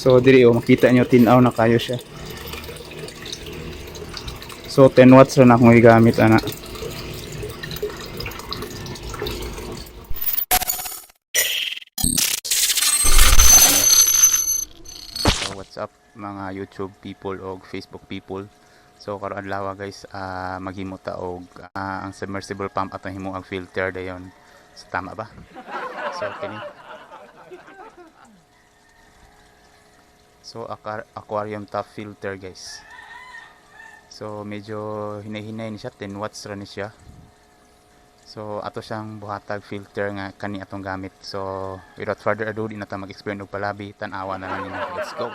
So diri oh, makita nyo, tinaw na kayo siya. So 10 watts ra na akong gigamit ana. So what's up, mga YouTube people og Facebook people? So karon adlaw, guys, maghimo ta og ang submersible pump, atong himo ang filter dayon. So tama ba? So kini. So aquarium top filter, guys. So medyo hinay-hinay ni siya, 10 watts ra ni siya. So ato siyang buhatag filter nga kani atong gamit. So without further ado, di na ta mag-explain og palabi, tan-awa na lang ninyo. Let's go.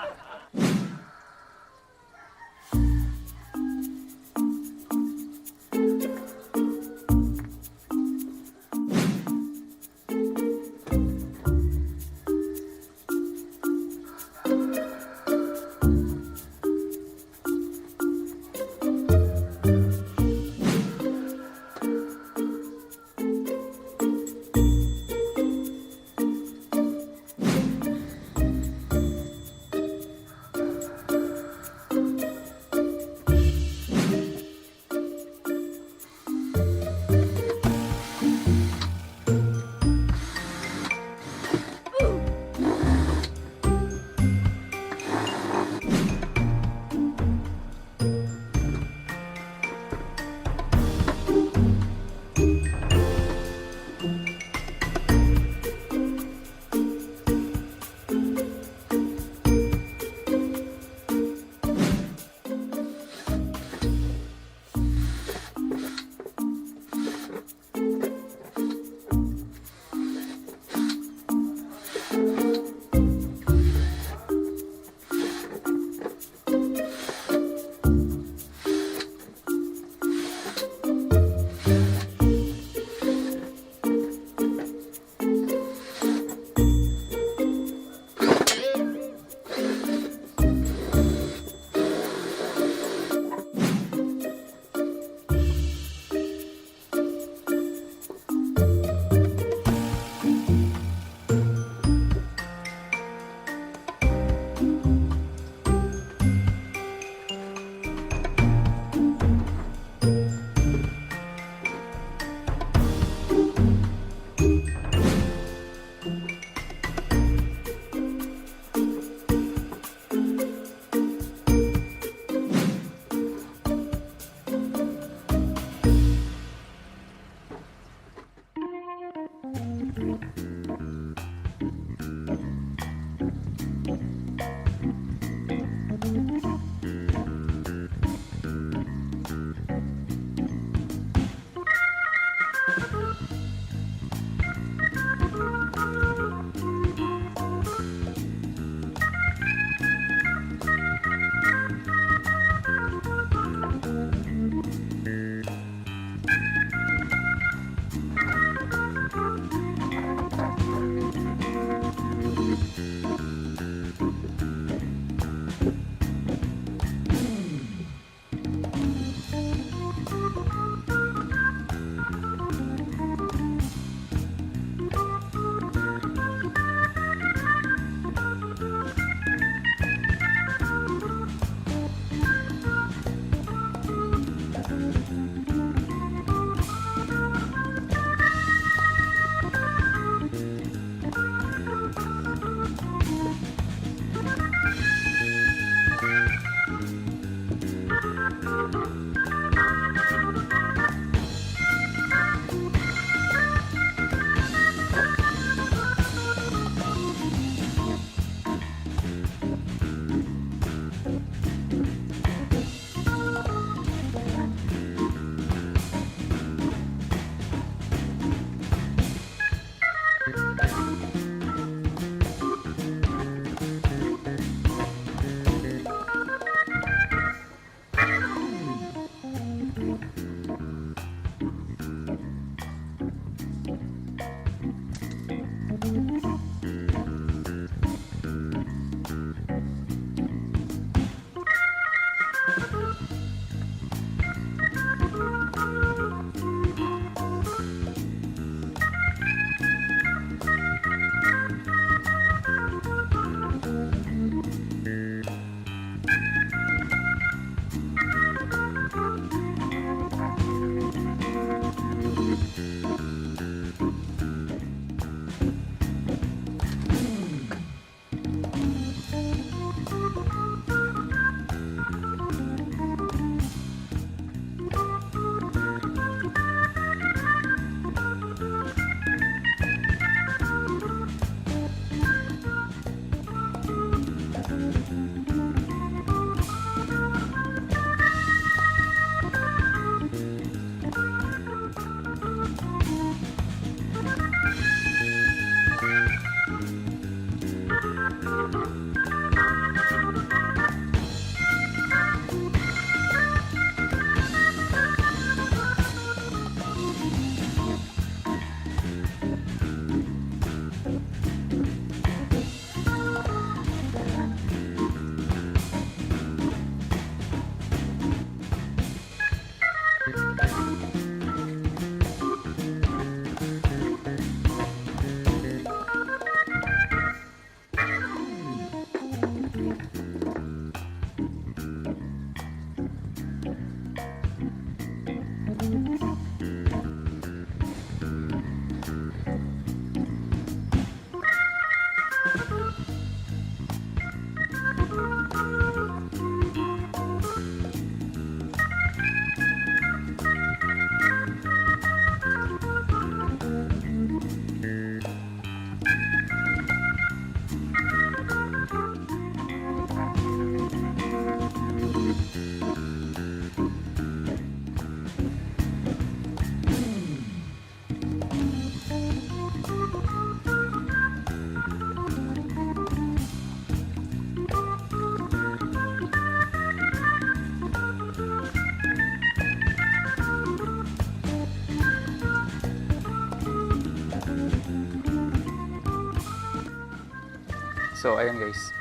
So ayan, guys.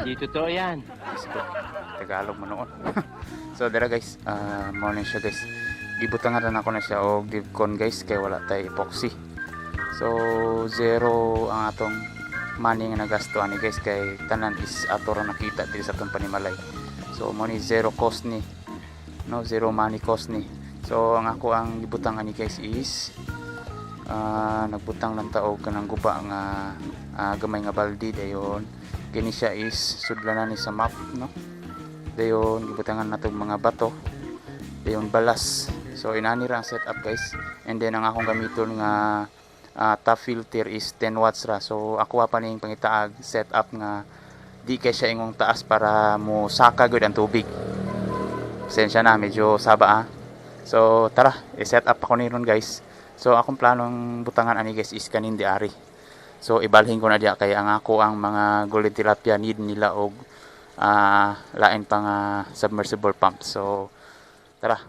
Hindi totoo yan. Diyos ko, Tagalog mo noon. So dara guys, mao na siya, guys. Gibutangan na ako na siya og Divcon, guys, kay wala tay epoxy. So zero ang atong money nga nagasto ani, guys, kay tanan is ato ra nakita diri sa atong panimalay. So mo ni zero cost ni. No, zero money cost ni. So ang ako ang gibutang ani, guys, is nagbutang lang ta og kanang guba nga gamay nga balde. Dayon kini siya is sudlanan ni sa map, no? Dayon gibutangan natong mga bato, dayon balas. So inani ra ang setup, guys. And then ang akong gamiton nga top filter is 10 watts ra. So ako pa ning pangitaag setup nga di kay siya ingong taas para mo saka gud ang tubig. Pasensya na, medyo saba ah. So tara, i-set up ako ni ron, guys. So akong planong butangan ani, guys, is kanin di ari. So ibalhin ko na diya kay ang ako ang mga golden tilapia need nila og lain pa nga submersible pump. So tara.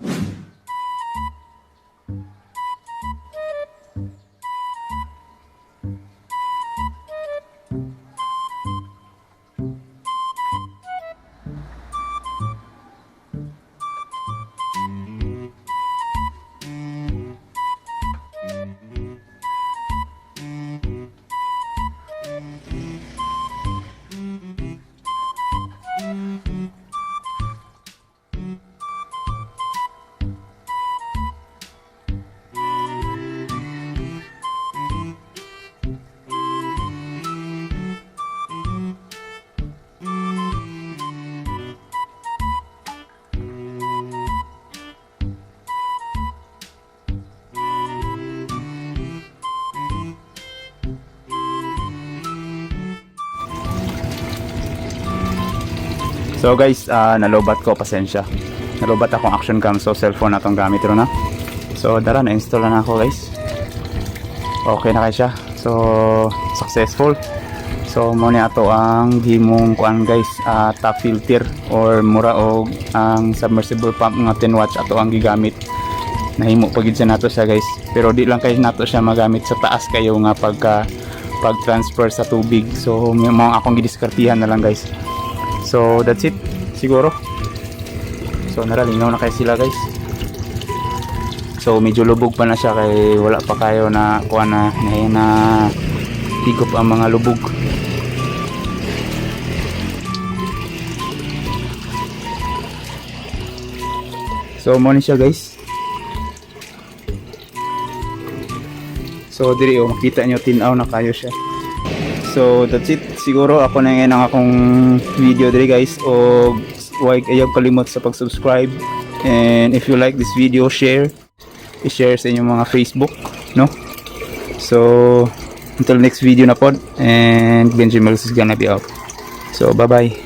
So guys, nalobat ko, pasensya. Nalobat akong action cam, so cellphone na tong gamit ro na. So dara, na-install na ako, guys. Okay na kay siya. So successful. So mo ni ato ang gimong kuan, guys, top filter or mura og ang submersible pump nga 10 watts ato ang gigamit. Nahimo pa gid siya nato siya, guys. Pero di lang kay nato siya magamit sa taas kayo nga pagka pag-transfer sa tubig. So may mga akong gidiskartihan na lang, guys. So that's it siguro. So naralingaw na kay sila, guys. So medyo lubog pa na siya kay wala pa kayo na kuha na na, na higop ang mga lubog. So mo ni siya, guys. So diri oh, makita niyo tinaw na kayo siya. So that's it siguro. Ako na ngayon ang akong video diri, guys, o wag ayaw kalimot sa pag-subscribe, and if you like this video, share, i-share sa inyong mga Facebook, no? So until next video na pod, and Benji Mills is gonna be out. So bye bye.